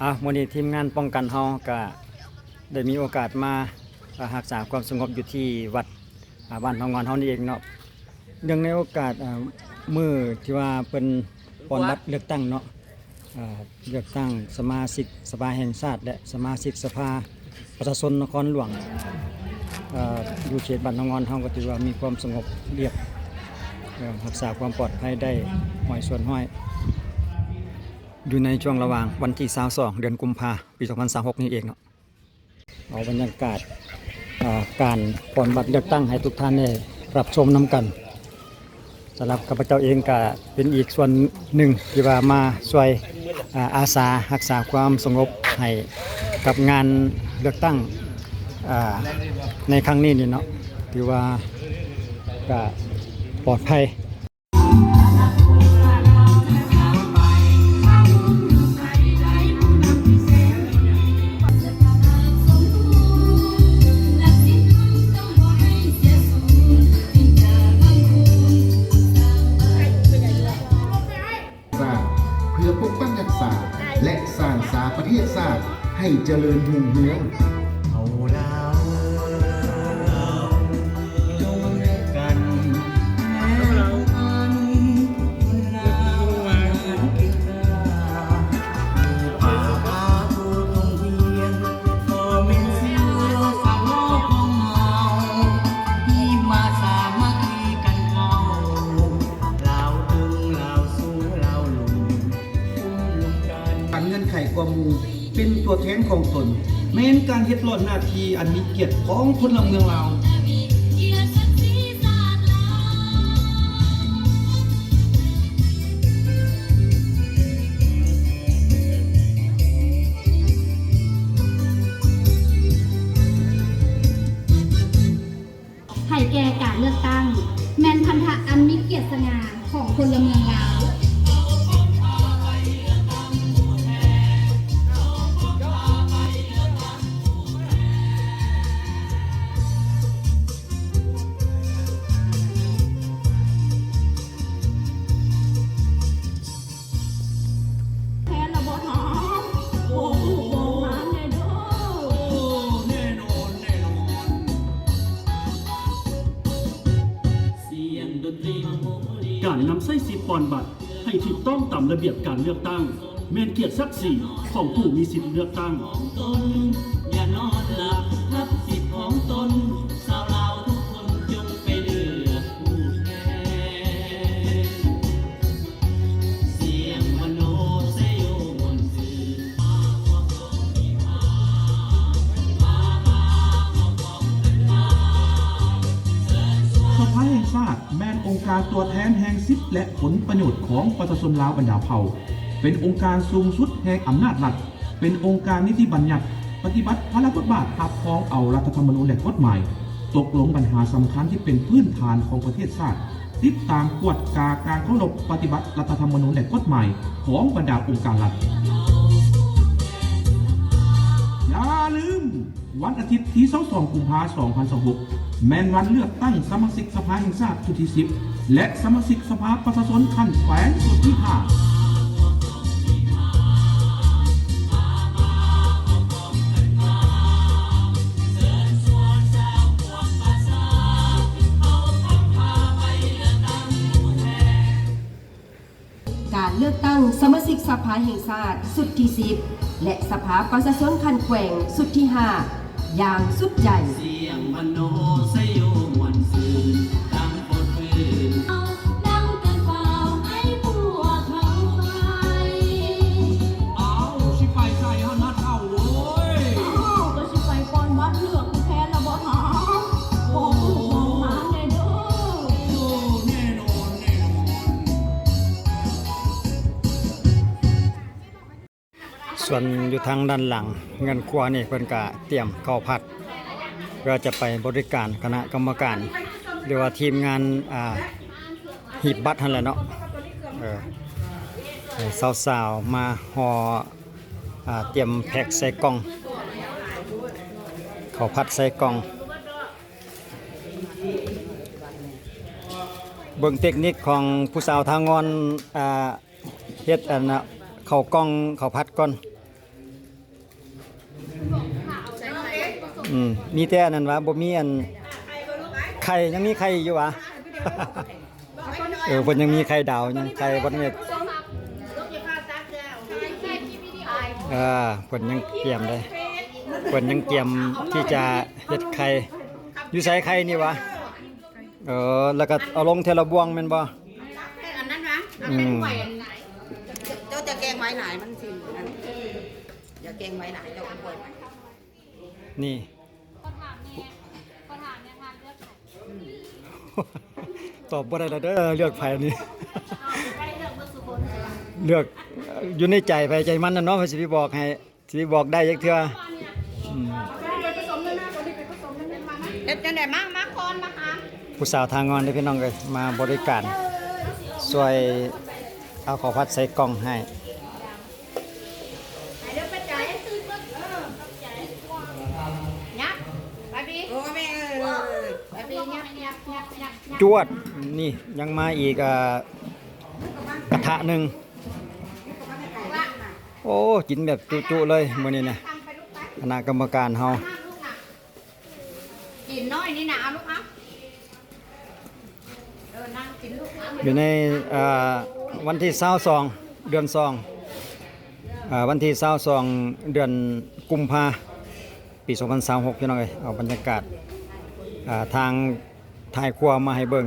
ອ່າ ມື້ນີ້ທີມງານປ້ອງກັນເຮົາກະໄດ້ມີໂອກາດມາ ອ່າ ຮັກສາຄວາມສະຫງົບຢູ່ທີ່ວັດ ອ່າ ບ້ານເຮົາງອນເຮົານີ້ເອງເນາະ. ເນື່ອງໃນໂອກາດ ອ່າ ມື້ທີ່ວ່າເພິ່ນປ່ອນບັດເລືອກຕັ້ງເນາະ ອ່າ ເລືອກຕັ້ງສະມາຊິກສະພາແຫ່ງຊາດ ແລະ ສະມາຊິກສະພາປະຊາຊົນນະຄອນຫຼວງ ອ່າ ຢູ່ເຂດບ້ານເຮົາງອນເຮົາກໍຖືວ່າມີຄວາມສະຫງົບລຽບ ເອີ່ມ ຮັກສາຄວາມປອດໄພໄດ້ຮ້ອຍສ່ວນຮ້ອຍ ຢູ່ໃນຊ່ວງລະຫວ່າງວັນທີຊາວສອງ ເດືອນກຸມພາ ປີສອງພັນຊາວຫົກນີ້ເອງເນາະ. ເອົາບັນຍາກາດ ອ່າ ການປ່ອນບັດເລືອກຕັ້ງໃຫ້ທຸກທ່ານໄດ້ຮັບຊົມນຳກັນ. ສຳລັບຂ້າພະເຈົ້າເອງກະເປັນອີກສ່ວນໜຶ່ງທີ່ວ່າມາຊ່ວຍ ອ່າ ອາສາຮັກສາຄວາມສະຫງົບໃຫ້ກັບງານເລືອກຕັ້ງ ອ່າ ໃນຄັ້ງນີ້ນີ້ເນາະ ຖືວ່າກະປອດໄພ. ເພື່ອປົກປັກຮັກສາ ແລະ ສ້າງສາປະເທດຊາດໃຫ້ຈະເລີນຮຸ່ງເຮືອງ. ເຮົາລາວເອີຍ ຈົ່ງຮັກກັນ ແລະ ຮູ້ວ່າ ເງື່ອນໄຂກວ່າໝູ່ ເປັນຕົວແທນຂອງຕົນ ແມ່ນການເຮັດລອດໜ້າທີ່ອັນມີກຽດຂອງພົນລະເມືອງລາວ. ໃຫ້ແກ່ການເລືອກຕັ້ງ ແມ່ນພັນທະອັນມີກຽດສະຫງ່າຂອງພົນລະເມືອງລາວ. ແມ່ນລະບໍ່ເນາະ? ໂອ້ໂຫ ແນ່ເດີ. ການນຳໃຊ້ສິດປ່ອນບັດໃຫ້ຖືກຕ້ອງຕາມລະບຽບການເລືອກຕັ້ງ ແມ່ນກຽດສັກສີຂອງຜູ້ມີສິດເລືອກຕັ້ງ. ສະພາແຫ່ງຊາດແມ່ນອົງການຕົວແທນແຫ່ງສິດ ແລະ ຜົນປະໂຫຍດຂອງປະຊາຊົນລາວບັນດາເຜົ່າ, ເປັນອົງການສູງສຸດແຫ່ງອຳນາດລັດ. ເປັນອົງການນິຕິບັນຍັດ, ປະຕິບັດພາລະບົດບາດຮັບຮອງເອົາລັດຖະທຳມະນູນ ແລະ ກົດໝາຍ, ຕົກລົງບັນຫາສຳຄັນທີ່ເປັນພື້ນຖານຂອງປະເທດຊາດ, ຕິດຕາມກວດກາການເຄົາລົບປະຕິບັດລັດຖະທຳມະນູນ ແລະ ກົດໝາຍຂອງບັນດາອົງການລັດ. ຢ່າລືມ! ວັນອາທິດທີຊາວສອງ ກຸມພາ ສອງພັນຊາວຫົກ ແມ່ນວັນເລືອກຕັ້ງສະມາຊິກສະພາແຫ່ງຊາດຊຸດທີສິບ ແລະ ສະມາຊິກສະພາປະຊາຊົນຂັ້ນແຂວງຊຸດທີຫ້າ. ການເລືອກຕັ້ງສະມາຊິກສະພາແຫ່ງຊາດຊຸດທີສິບ ແລະ ສະພາປະຊາຊົນຂັ້ນແຂວງຊຸດທີຫ້າ ຢ່າງສຸດໃຈ. ສຽງມະໂນໄຊໂຍມ່ວນຊື່ນ ດັງໂພດພື້ນ ດັງເກີນຟ້າວໃຫ້ພວກເຮົາໄປ. ອ້າວ ຊິໄປໃສຫັ້ນນະເຖົ້າເອີຍ? ອ້າວ ກໍຊິໄປປ່ອນບັດເລືອກຜູ້ແທນລະບໍ່ເຖົ້າ? ບອກລູກບອກຫຼານແດ່ເດີ. ໂອ້ ແນ່ນອນ ແນ່ນອນ. ສ່ວນຢູ່ທາງດ້ານຫຼັງເຮືອນຄົວນີ້ ເພິ່ນກະຕຽມເຂົ້າຜັດ ເພື່ອຈະໄປບໍລິການຄະນະກຳມະການ ຫຼືວ່າທີມງານ ອ່າ ຮີບບັດຫັ້ນແຫຼະເນາະ. ເອີ ໃຫ້ສາວໆມາຫໍ່ ອ່າ ຕຽມແພັກໃສ່ກ່ອງ ເຂົ້າຜັດໃສ່ກ່ອງ. ເບິ່ງເຕັກນິກຂອງຜູ້ສາວທ່າງ່ອນ ອ່າ ເຮັດອັນນະ ເຂົ້າກ່ອງເຂົ້າຜັດກ່ອນ. ອືມ ມີແຕ່ອັນນັ້ນຫວາ ບໍ່ມີອັນໄຂ່ ຍັງມີໄຂ່ຢູ່ຫວາ? ເອີ ເພິ່ນຍັງມີໄຂ່ດາວ ຍັງໄຂ່ບໍ່ທັນໄດ້ ເອີ ເພິ່ນຍັງກຽມໄດ້ ເພິ່ນຍັງກຽມທີ່ຈະເຮັດໄຂ່. ຢູ່ໃສໄຂ່ນີ້ຫວາ? ເອີ ແລ້ວກໍເອົາລົງເທື່ອລະບ່ວງແມ່ນບໍ່? ອັນນັ້ນນະ ອືມ ເຈົ້າຈະແກງໄວ້ຫຼາຍ ມັນຊິ ອັນ ຢ່າແກງໄວ້ຫຼາຍ ເຈົ້າກໍປ່ອຍໄປ. ນີ້ ຂໍຖາມແດ່ ຂໍຖາມແດ່ ທ່ານເລືອກໃຜ? ຕອບບໍ່ໄດ້ລະເດີ ເລືອກໃຜນີ້ ເລືອກ ຢູ່ໃນໃຈໃຜໃຈມັນນະເນາະ ໃຜຊິໄປບອກໃຫ້ ຊິໄປບອກໄດ້ຈັກເທື່ອ. ອືມ ເຮັດຈັ່ງໃດ ມາ ມາກ່ອນ ມາຫາ ຜູ້ສາວທ່າງ່ອນເດີພີ່ນ້ອງເອີຍ ມາບໍລິການ ຊ່ວຍເອົາເຂົ້າຜັດໃສ່ກ່ອງໃຫ້. ຍັບ ບາບີ ໂອ້ ແມ່ເອີຍ ບາບີ ຍັບ ຍັບ ຍັບ ຍັບ ຈວດ ນີ້ຍັງມາອີກ ເອີ ກະທະໜຶ່ງ. ໂອ້ ກິນແບບຈຸໆເລີຍມື້ນີ້ນະ ຄະນະກຳມະການເຮົາ. ກິນນ້ອຍນີ້ນະ ເອົາລູກເອົາ ເອີ ນັ່ງກິນລູກເອົາ. ຢູ່ໃນ ເອີ ວັນທີຊາວສອງ ເດືອນສອງ ເອີ ວັນທີຊາວສອງ ເດືອນກຸມພາ ປີສອງພັນຊາວຫົກ ພີ່ນ້ອງເອີຍ ເອົາບັນຍາກາດ ເອີ ທາງທ້າຍຄົວມາໃຫ້ເບິ່ງ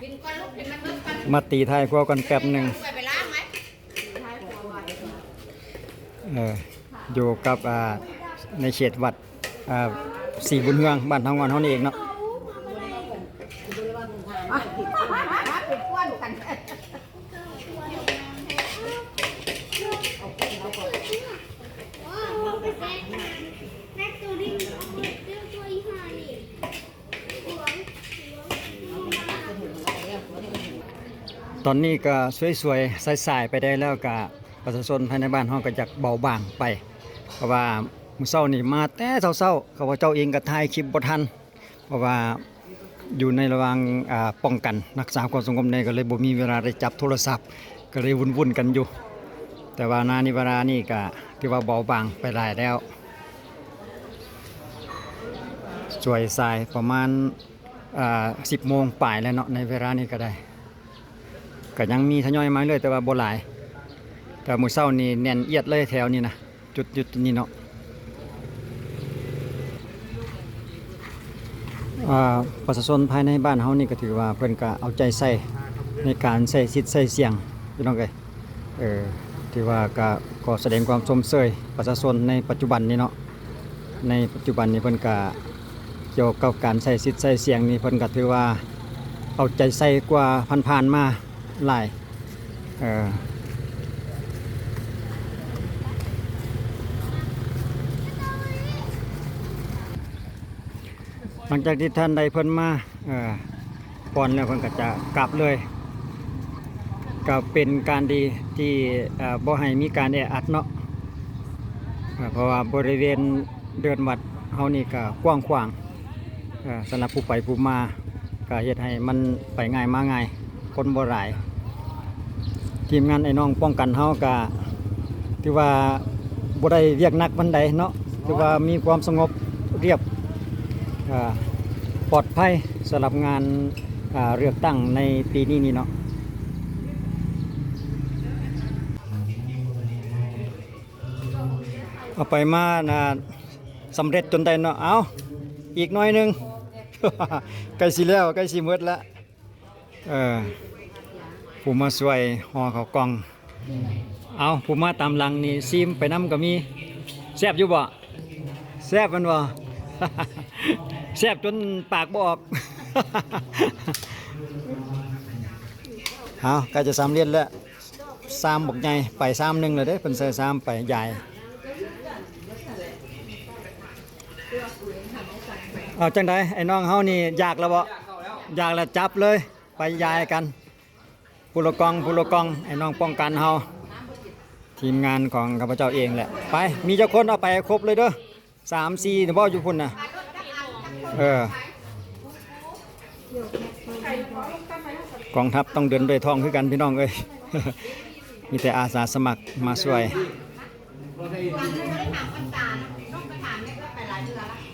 ກິນກ່ອນລູກ ໃຫ້ມັນເບິດກ່ອນ ມາຕີທ້າຍຄົວກ່ອນແປັບໜຶ່ງ. ໄປ ໄປລ້າງໄວ້ ເອີ ຢູ່ກັບ ອ່າ ໃນເຂດວັດ ອ່າ ສີບຸນເຮືອງ ບ້ານທາງວັນເຮົານີ້ເອງເນາະ. ຕອນນີ້ກໍສວຍໆ ສາຍໆ ໄປໄດ້ແລ້ວ ກະປະຊາຊົນພາຍໃນບ້ານເຮົາກໍຢາກເບົາບາງໄປ ເພາະວ່າມື້ເຊົ້ານີ້ມາແຕ່ເຊົ້າໆ ຂ້າພະເຈົ້າເອງກໍຖ່າຍຄລິບບໍ່ທັນ ເພາະວ່າຢູ່ໃນລະຫວ່າງ ອ່າ ປ້ອງກັນຮັກສາຄວາມສະຫງົບແດ່ ກໍເລີຍບໍ່ມີເວລາໄດ້ຈັບໂທລະສັບ ກໍເລີຍວຸ່ນໆກັນຢູ່. ແຕ່ວ່ານານີ້ ເວລານີ້ກໍຖືວ່າເບົາບາງໄປຫຼາຍແລ້ວ ສວຍສາຍປະມານ ອ່າ ສິບໂມງປາຍແລ້ວເນາະ ໃນເວລານີ້ກໍໄດ້ ກໍຍັງມີທະຍອຍມາເລື້ອຍ ແຕ່ວ່າບໍ່ຫຼາຍ ແຕ່ມື້ເຊົ້ານີ້ແໜ້ນອຽດເລີຍແຖວນີ້ນະ ຈຸດ ຈຸດນີ້ເນາະ. ອ່າ ປະຊາຊົນພາຍໃນບ້ານເຮົານີ້ກໍຖືວ່າເພິ່ນກໍເອົາໃຈໃສ່ໃນການໃຊ້ສິດໃຊ້ສຽງ ພີ່ນ້ອງເອີຍ. ເອີ ຖືວ່າກໍຂໍສະແດງຄວາມຊົມເຊີຍປະຊາຊົນໃນປັດຈຸບັນນີ້ເນາະ ໃນປັດຈຸບັນນີ້ເພິ່ນກະ ກ່ຽວກັບການໃຊ້ສິດໃຊ້ສຽງນີ້ ເພິ່ນກະຖືວ່າເອົາໃຈໃສ່ກວ່າຜ່ານໆມາຫຼາຍ. ເອີ ຫຼັງຈາກທີ່ທ່ານໃດເພິ່ນມາ ເອີ ກ່ອນແລ້ວເພິ່ນກໍຈະກັບເລີຍ ກໍເປັນການດີທີ່ ເອີ ບໍ່ໃຫ້ມີການແອອັດເນາະ ເອີ ເພາະວ່າບໍລິເວນເດີ່ນວັດເຮົານີ້ກໍກວ້າງຂວາງ ເອີ ສຳລັບຜູ້ໄປຜູ້ມາ ກໍເຮັດໃຫ້ມັນໄປງ່າຍມາງ່າຍ ຄົນບໍ່ຫຼາຍ. ທີມງານອ້າຍນ້ອງປ້ອງກັນເຮົາກະຖືວ່າບໍ່ໄດ້ວຽກໜັກປານໃດເນາະ ຖືວ່າມີຄວາມສະຫງົບລຽບ ເອີ ປອດໄພສຳລັບງານ ເອີ ເລືອກຕັ້ງໃນປີນີ້ນີ້ເນາະ. ເອົາໄປມານະ ສຳເລັດຈົນໄດ້ເນາະ. ເອົາ ອີກໜ້ອຍໜຶ່ງ ໃກ້ຊິແລ້ວ ໃກ້ຊິໝົດລະ. ເອີ ຜູ້ມາຊ່ວຍຫໍ່ເຂົ້າກ່ອງ. ເອົາ ຜູ້ມາຕາມຫຼັງນີ້ ຊີມໄປນຳກໍມີ. ແຊບຢູ່ບໍ່? ແຊບແມ່ນບໍ່? ແຊບຈົນປາກບໍ່ອອກ. ເອົາ ໃກ້ຈະສຳເລັດແລ້ວ. ຊາມບັກໃຫຍ່ ໄປຊາມໜຶ່ງແລ້ວເດ້ ເພິ່ນໃສ່ຊາມໄປຢາຍ. ເອົາ ຈັ່ງໃດ ໄອ້ນ້ອງເຮົານີ້ຢາກແລ້ວບໍ່? ຢາກແລ້ວຈັບເລີຍ ໄປຢາຍກັນ ຜູ້ລະກ່ອງ ຜູ້ລະກ່ອງ. ໄອ້ນ້ອງປ້ອງກັນເຮົາ ທີມງານຂອງຂ້າພະເຈົ້າເອງແຫຼະ. ໄປ ມີຈັກຄົນເອົາໄປໃຫ້ຄົບເລີຍເດີ. ສາມສີ່ເນາະ ບໍ່ຢູ່ພຸ້ນນະ. ເອີ ກອງທັບຕ້ອງເດີນດ້ວຍທ້ອງຄືກັນ ພີ່ນ້ອງເອີຍ. ມີແຕ່ອາສາສະໝັກມາຊ່ວຍ. ບໍ່ໄດ້ຖາມພາສາ ຕ້ອງໄປຖາມແມ່ເອື້ອຍໄປຫຼາຍ ເທື່ອລະ